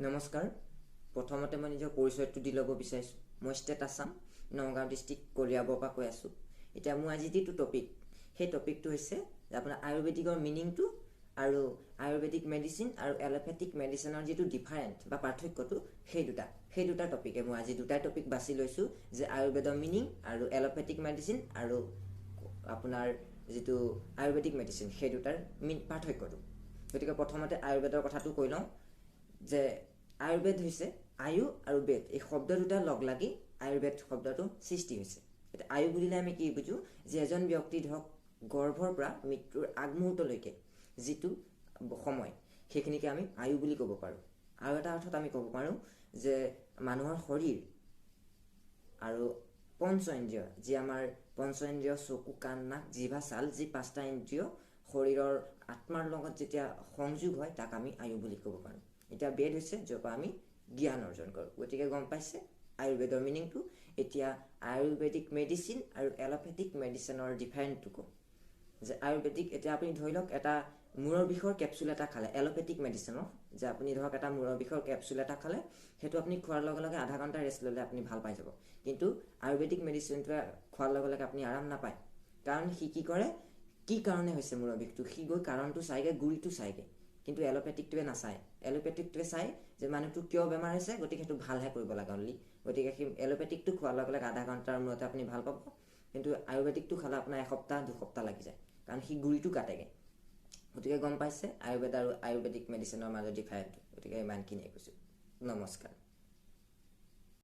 নমস্কাৰ। প্ৰথমতে মই নিজৰ পৰিচয়টো দি ল'ব বিচাৰিছোঁ। মই ষ্টেট আছাম, নগাঁও ডিষ্ট্ৰিক্ট, কলিয়াবৰ পৰা কৈ আছোঁ। এতিয়া মোৰ আজি যিটো টপিক, সেই টপিকটো হৈছে যে আপোনাৰ আয়ুৰ্বেদিকৰ মিনিংটো আৰু আয়ুৰ্বেদিক মেডিচিন আৰু এলোপেথিক মেডিচিনৰ যিটো ডিফাৰেণ্ট বা পাৰ্থক্যটো, সেই দুটা টপিকে মই আজি দুটাই টপিক বাছি লৈছোঁ যে আয়ুৰ্বেদৰ মিনিং আৰু এলোপেথিক মেডিচিন আৰু আপোনাৰ যিটো আয়ুৰ্বেদিক মেডিচিন, সেই দুটাৰ পাৰ্থক্যটো। গতিকে প্ৰথমতে আয়ুৰ্বেদৰ কথাটো কৈ লওঁ যে আয়ুৰ্বেদ হৈছে আয়ু আৰু বেদ, এই শব্দ দুটা লগ লাগি আয়ুৰ্বেদ শব্দটো সৃষ্টি হৈছে। এতিয়া আয়ু বুলিলে আমি কি বুজো যে এজন ব্যক্তি ধৰক গৰ্ভৰ পৰা মৃত্যুৰ আগমুহূৰ্তলৈকে যিটো সময়, সেইখিনিকে আমি আয়ু বুলি ক'ব পাৰোঁ। আৰু এটা অৰ্থত আমি ক'ব পাৰোঁ যে মানুহৰ শৰীৰ আৰু পঞ্চ ইন্দ্ৰিয়, যি আমাৰ পঞ্চ ইন্দ্ৰিয়, চকু, কাণ, নাক, জিভা, ছাল, যি পাঁচটা ইন্দ্ৰিয় শৰীৰৰ আত্মাৰ লগত যেতিয়া সংযোগ হয়, তাক আমি আয়ু বুলি ক'ব পাৰোঁ। এতিয়া বেদ হৈছে য'ৰ পৰা আমি জ্ঞান অৰ্জন কৰোঁ। গতিকে গম পাইছে আয়ুৰ্বেদৰ মিনিংটো। এতিয়া আয়ুৰ্বেদিক মেডিচিন আৰু এলোপেথিক মেডিচিনৰ ডিফাৰেণ্টটো কওঁ যে আয়ুৰ্বেদিক, এতিয়া আপুনি ধৰি লওক এটা মূৰৰ বিষৰ কেপচুল এটা খালে, এলোপেথিক মেডিচিনৰ যে আপুনি ধৰক এটা মূৰৰ বিষৰ কেপচুল এটা খালে, সেইটো আপুনি খোৱাৰ লগে লগে আধা ঘণ্টা ৰেষ্ট ল'লে আপুনি ভাল পাই যাব। কিন্তু আয়ুৰ্বেদিক মেডিচিনটোৱে খোৱাৰ লগে লগে আপুনি আৰাম নাপায়। কাৰণ সি কি কৰে, কি কাৰণে হৈছে মূৰৰ বিষটো, সি গৈ কাৰণটো চাইগৈ, গুৰিটো চাইগৈ। কিন্তু এলোপেথিকটোৱে নাচায়। এলোপেথিকটোৱে চায় যে মানুহটো কিয় বেমাৰ হৈছে, গতিকে সেইটো ভালহে কৰিব লাগে অনলি। গতিকে সি এলোপেথিকটো খোৱাৰ লগে লগে আধা ঘণ্টাৰ মূৰতে আপুনি ভাল পাব। কিন্তু আয়ুৰ্বেদিকটো খালে আপোনাৰ এসপ্তাহ 2 সপ্তাহ লাগি যায়, কাৰণ সি গুৰিটো কাটেগৈ। গতিকে গম পাইছে আয়ুৰ্বেদ আৰু আয়ুৰ্বেদিক মেডিচিনৰ মাজত ডিফাৰেণ্টটো। গতিকে ইমানখিনিয়ে কৈছোঁ। নমস্কাৰ।